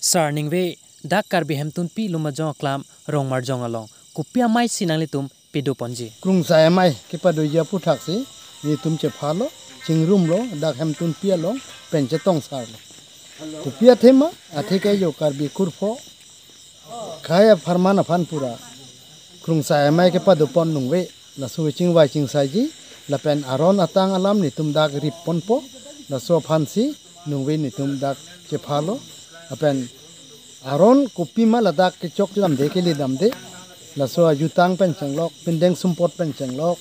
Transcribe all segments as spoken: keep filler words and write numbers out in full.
Sar ningve, dak Karbi Hemtunpi Lumajong Aklam Rongmarjong along kopi amei si nanglitum pado ponji? Krungsai amei kepadoji aphuthaksi netum chephalo, chingrumlo, dak Hemtunpi along pen chetongsarlo. Kopi athema, athe ke jo Karbi kurpho khei apharman aphan pura krungsai amei kepado pon ningve, laso chingvai chingsaiji, lapen aron atang alam netum dak rip ponpo, laso aphansi ningve netum dak chephalo, lapen aron kopima ladak kechok lamde kele damde, laso ajutang pen chenglok, pindeng sumpot pen chenglok,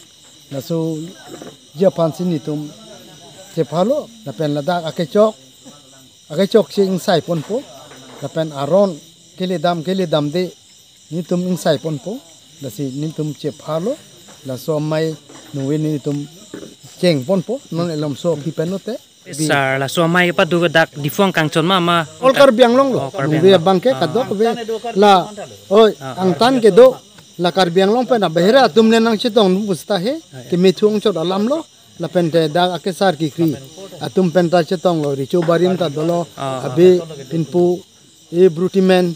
lasoji aphansi netum chephalo, lapen ladak akechok, akechok si ingsai ponpo, lapen aron kele dam kele damde netum ingsai ponpo, lasi netum chephalo, laso amei ningve netum cheng ponpo, non elomso aphi pen lote. Sar, laso amei kepado ke dak Diphu Kangchon ma ma? All Karbi Anglong lo. Oh, Karbi Ningve Anglong. Abang ke Ah. Kadokave la, oi, Ah. Angtan kedo, la Karbi Anglong pen abahira atum le nangchetong nung pusta he, Ah, ya. Kemethung chot alam lo, lapente dak akesar kekri atum penta chetonglo, Richo Barim ta dolo, Ah. Habe Pinpo, e Bruti Men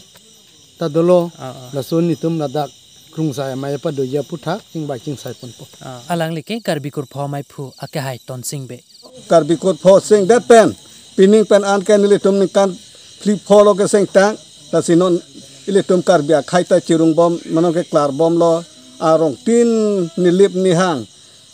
ta dolo, Ah, ah. Laso netum ladak krungsai amei padoji aputhak chingvai chingsai ponpo. Ah. Alangli ke Karbi kurpho ameiphu akehai Tonsing Bey. Karbi kurpho singdet pen, pining pen an ke nelitum ningkan phli pho lo kesengtang, lasi non ilitum Karbi akhei ta chirung bom, mane keklar bomlo, arong tin nilip nihang,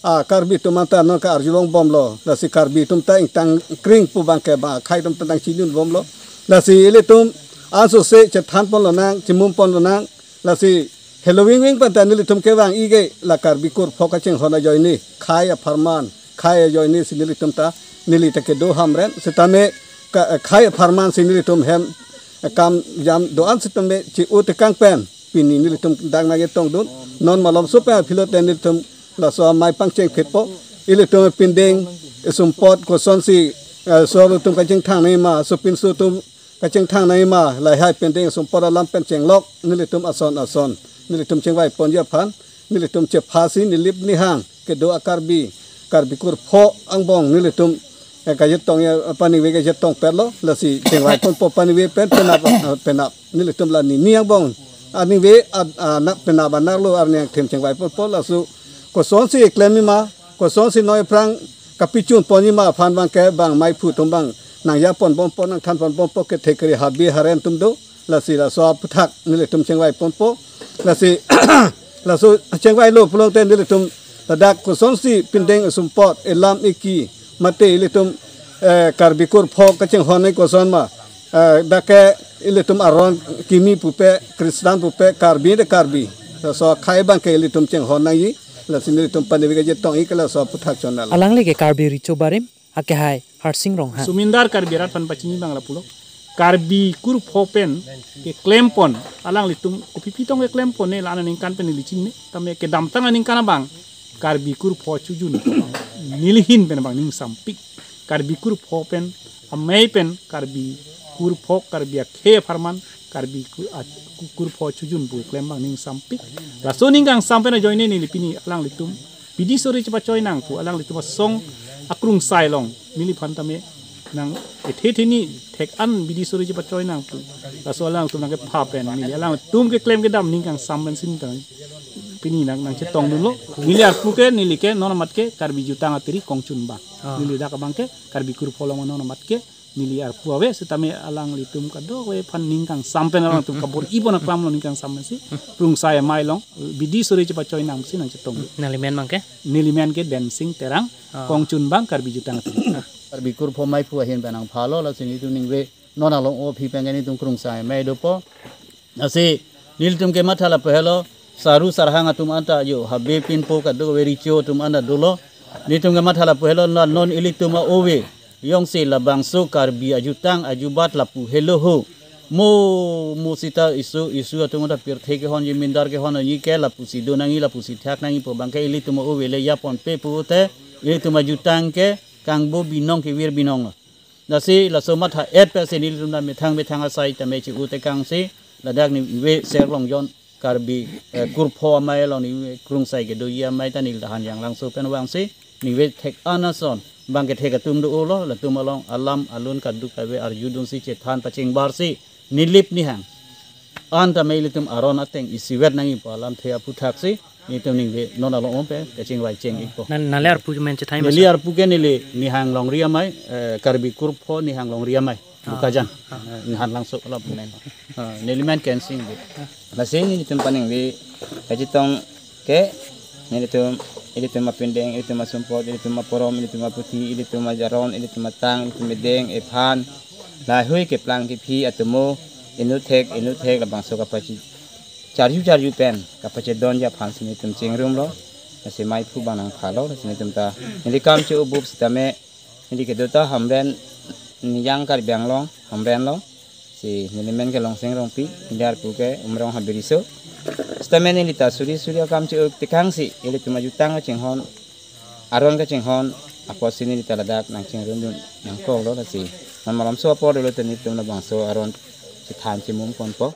a Karbi atum anta non ke arjulong bomlo, lasi Karbi atum ta ingtang kring pu abang ke ba akhei atum ta nangchinun bomlo, lasi ilitum ansose chethan ponlonang, chimum ponlonang, lasi heloving ving pen ta nelitum kevang-i ke la Karbi kurpho kachinghon ajoine, khei apharman, khei ajoine si nelitum ta, neli ta kedo hamren, setame ka, khei apharman si nelitum hem, kam jam do-an setame chi-u tekang pen, pini nelitum dak nangchetongdun, non malomso pen aphi lote nelitum laso amei pangcheng phitpo, ilitum pindeng, sumpot kosonsi, eh, so atum kachingthang nangji ma, sopinso atum kachingthang nangji ma, lahai pindeng sumpot alam pen chenglok, nelitum ason ason, nelitum chingvai ponji aphan, nelitum chephasi nilip nihang kedo a Karbi, Karbi kurpho angbong nelitum, eh, kachetong ya, paningve kachetong petlo, lasi chingvai ponpo paningve pen penap, eh, penap, nelitum la nini angbong, aningve, ad-, anak penap anak lo arni angthem chingvai ponpo, laso kosonsi klemji ma, kosonsi noi aphrang kapichun ponji ma aphan abang ke bang meiphu atum abang nangjapon bompo, nangthanpon bompo, kethekri habe haren atum do, lasi laso aputhak nelitum chingvai ponpo, lasi laso chingvailo pulote nelitum ladak kosonsi pindeng sumpot, elam eki, mate ilitum, eh, Karbi kurpho kachinghon nangji koson ma, eh, dak ke ilitum aron kimi pupe, Kristan pupe, Karbi de Karbi. Laso akhei abang ke ilitum chinghon nangji, lasi nelitum paningve kachetong-i ke laso aputhak chonal. Alangli ke Karbi Richo Barim akehai Harsing Ronghang. Sumindar Karbi arat aphan pachini abang lapulo. Karbi kurpho pen keklem pon, alanglitum kopi pitong keklem pon ne la-an aningkan pen neli chinine, tame kedamtang aningkan abang Karbi kurpho chojun neli ahin pen abang ningsampik. Karbi kurpho pen, amei pen, Karbi kurpho, Karbi akhei apharman, Karbi ku-, a-, ku-, kurpho chojun pu klem abang ningsampik. Laso ning kangsam pen ajoine neli pini alanglitum bidi sore chepachoi nang pu, alanglitum asong akrungsai along neliphan tame nang ethe theni thek-an bidi sore chepachoi nang pu, laso alangtum nangkepha pen neli alangtum keklem kedam ning kangsam pen sin tang pini nang, nangchetongdunlo. Neli arpu ke, neli ke non amat ke Karbi Jutang Atiri Kongchunbang. Ah. Neli dak abang ke Karbi kurpho along non amat ke neli arpu ave, setame alanglitum kadokave aphan ning kangsam pen alangtum kabor-i pon aklam lo, ning kangsam pensi krungsai amei along bidi sore chepachoi nang si nangchetong. Nangli men abang ke? Neli men ke Densing Terang, Ah. Kongchunbang Karbi Jutang Atiri. Karbi kurpho meiphu ahin pen nangphalo, lasi netum ningve non along-o aphi pen ke netum krungsai amei dopo. Lasi nelitum kematha lapu helo, saru sarhang atum anta jo, Habe Pinpo kadokave Richo atum anta dolo. Netum kematha lapu helo, na non ilitum a-ove jongsi labangso Karbi ajutang ajubat lapu helo ho. Mo, mo sita isu, isu atum anta pirthe kehonji, mindar kehonji ke lapusi do nangji, lapusi thak nangji pu abang ke ilitum a-ove le japonpe pute, ilitum ajutang ke kangbo binong kevir binong lo. Lasi laso matha-et pensi nelitum ta methang methang asai tame chi-u tekangsi, ladak ningve Serlongjon Karbi, eh, kurpho amei along ningve krungsai kedoji amei ta neli ta Hanjanglangso pen vangsi, ningve thek-an ason, bang kethek atum do-olo, latum along alam alun kaduk kave arjudunsi chethan pachingbarsi, nelip nihang an tame ilitum aron ateng isivet nangjipo alamthe aphuthaksi, nelitum ningve non along ompe kachingvai cheng-ikpo. Nan nale arpu men chethai neli masa? Arpu ke neli Nihang Longri Amei, eh, Karbi Kurpho Nihang Longri Amei, ah, Bokajan, ah, eh, Nihang Langso alam men. Ah, neli men Kensing de. Lasi nelitum paningve kachetong ke, nelitum, ilitum apindeng, ilitum asumpot, ilitum aporom, ilitum aputhi, ilitum ajaron, ilitum atang, ilitum edeng, ephan, lahei keplang kephi atomo, inut thek, inut thek labangso kapachi charju charju pen kapachedonji aphansi nelitum chingrumlo. Lasi maiphu bang nangphalo, lasi nelitum ta neli kam che-obup sitame, neli kedo ta Hamren, Niyang Karbi Anglong Hamren lo. Si neli men ke Longsing Rongpi, neli arpu ke Umrong Habiriso. Sitame neli ta suri suri akam che-o tekangsi, ilitum ajutang kachinghon, aron kachinghon apotsi neli ta ladak nangchingrumdun nangkoklo. Lasi non malomso apor dolo te nelitum labangso aron chethan chemum ponpo.